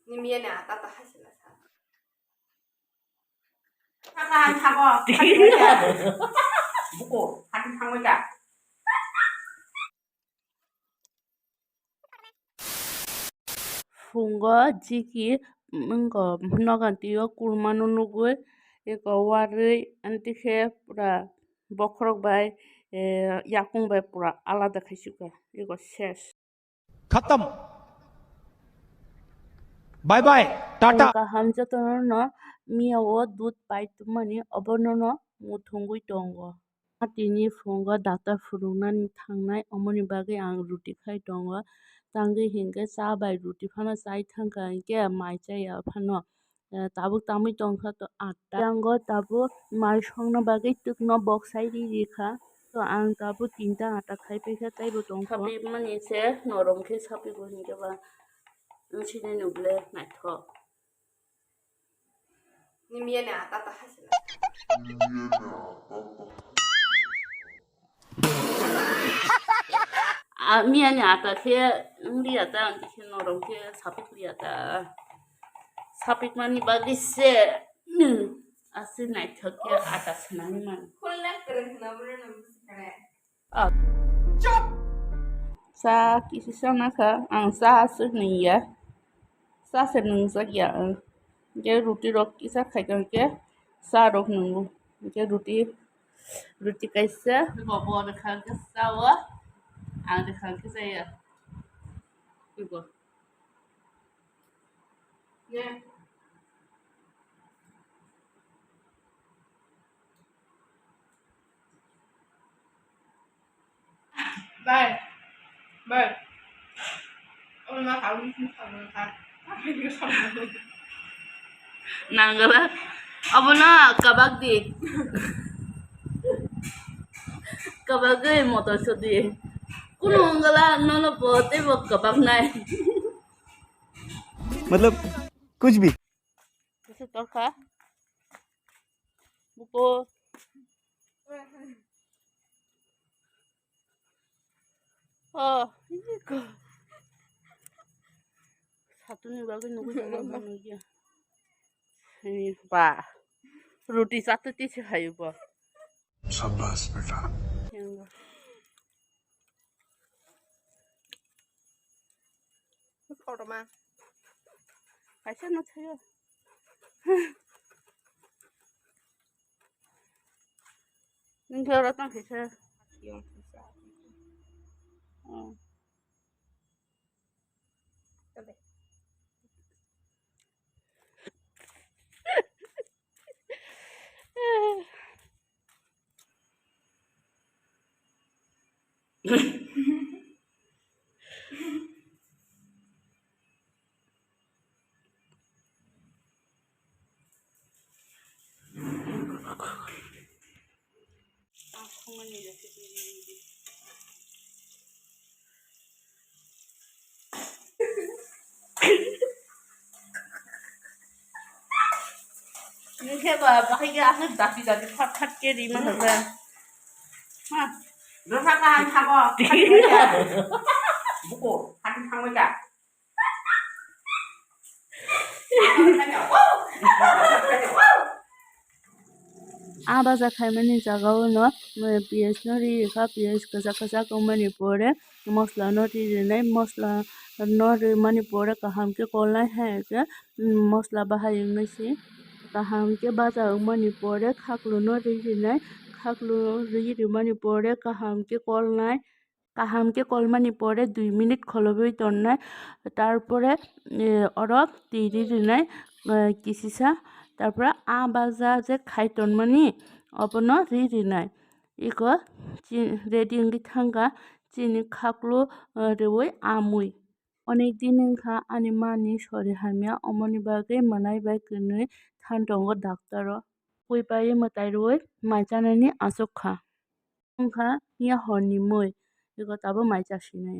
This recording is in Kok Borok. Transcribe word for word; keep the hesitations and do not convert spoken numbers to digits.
Nimiya ni ata ta hai sila sa. Saka hai sabo. Buko, hati thangoi da. Phungo jiki wngkha, nogan twi o kurmano nugwi eko warwi, antikhe pura bokhorok bai, eh, yakung bai pura alada khaisukha, eko ses. Khatam. Bye bye. Tata. Phung kaham jotono no miya o dud pai tubumani obono no muthungwi tongo. Tini phungo doctor phurungnani thangnai, omoni bagwi ang ruti khai tongo. Tangwi hinkhe cha bai ruti phano chai thangkha, hinkhe mai chaya phano. Eh, tabuk tangwi tongkha to atta. Yango tabuk mai songna bagwi twkno boksai ri rikha. To ang tabuk tinta atta khai paikha, teibo tongkha. Sapimani se norom khe sapigo hinkhe ba wngsinai nuble naithok. Nimiya ni ata ta hai sila. A, miya ni ata khe wng liya ta, ang khe norom khe sapik liya ta. Sapik mani bagwi se, hmm, aswk naithok khe ata swnamwi mano. Khulna kwrwng hwnna bono nang bwswk khe. Ah. Cha kisa cha nakha, ang cha aswk nungya. Cha se nungjak ya ang. Hwnkhe ruti rok kisa khaikha hwnkhe cha rok nungo. Hwnkhe ruti, ruti kaisa. Bo, bo rwkha hwnkhe cha o. Ang rwkha hwnkhe cha ya. Ego. Bye. Bye. Omo ma kawi sini kawi ka. Nangala. Omo na kabak di. Kabak di motor sodi. Kuno ongala nono po tei bo kabak nai. मतलब कुछ भी। Bwswk torkha. Buko. Oh, iko. Satuni bagwi nugwi tongo, nugya. Ba. Ruti satwi tisi hayo ba. शाबाश बेटा। Yango. Kotorma. Kaisa no thayo. Nung khe oro tang khe khe. Oh. Nungkhe ba, bahai khe aswk dati dati phat phat khe rima hwnkha. Ha. Dosa kaham sabo. Buko, hati thangwi da. A baja khaimani jagao no, mm, piyaj no ri rikha, piyaj kwchak kwchak wngmani pore mosla no ri rinai, mosla no rimani pore kaham khe kolnai, hai khe, mm, mosla bahai wngnai se. Kaham khe baja wngmani pore khaklu no ri rinai, khaklu ri rimani pore kaham khe kolnai. Kaham khe kolmani pore dui minute kholobwi tonnai, tarpore, eh, oro twi ri rinai, eh, kisisa, tarpore a baja je khai tonmani obono ri rinai. Iko chi-, ready wngwi thangkha chini khaklu, eh, riwi amwi. Onek din wngkha ani mani sori hamya, omoni bagwi mwnai bai kwnwi than tongo doctor o. Pui paiwi mwtai rwui mai chanani achuk kha. Wngkha ya horni mui, eko tabuk mai chasinai.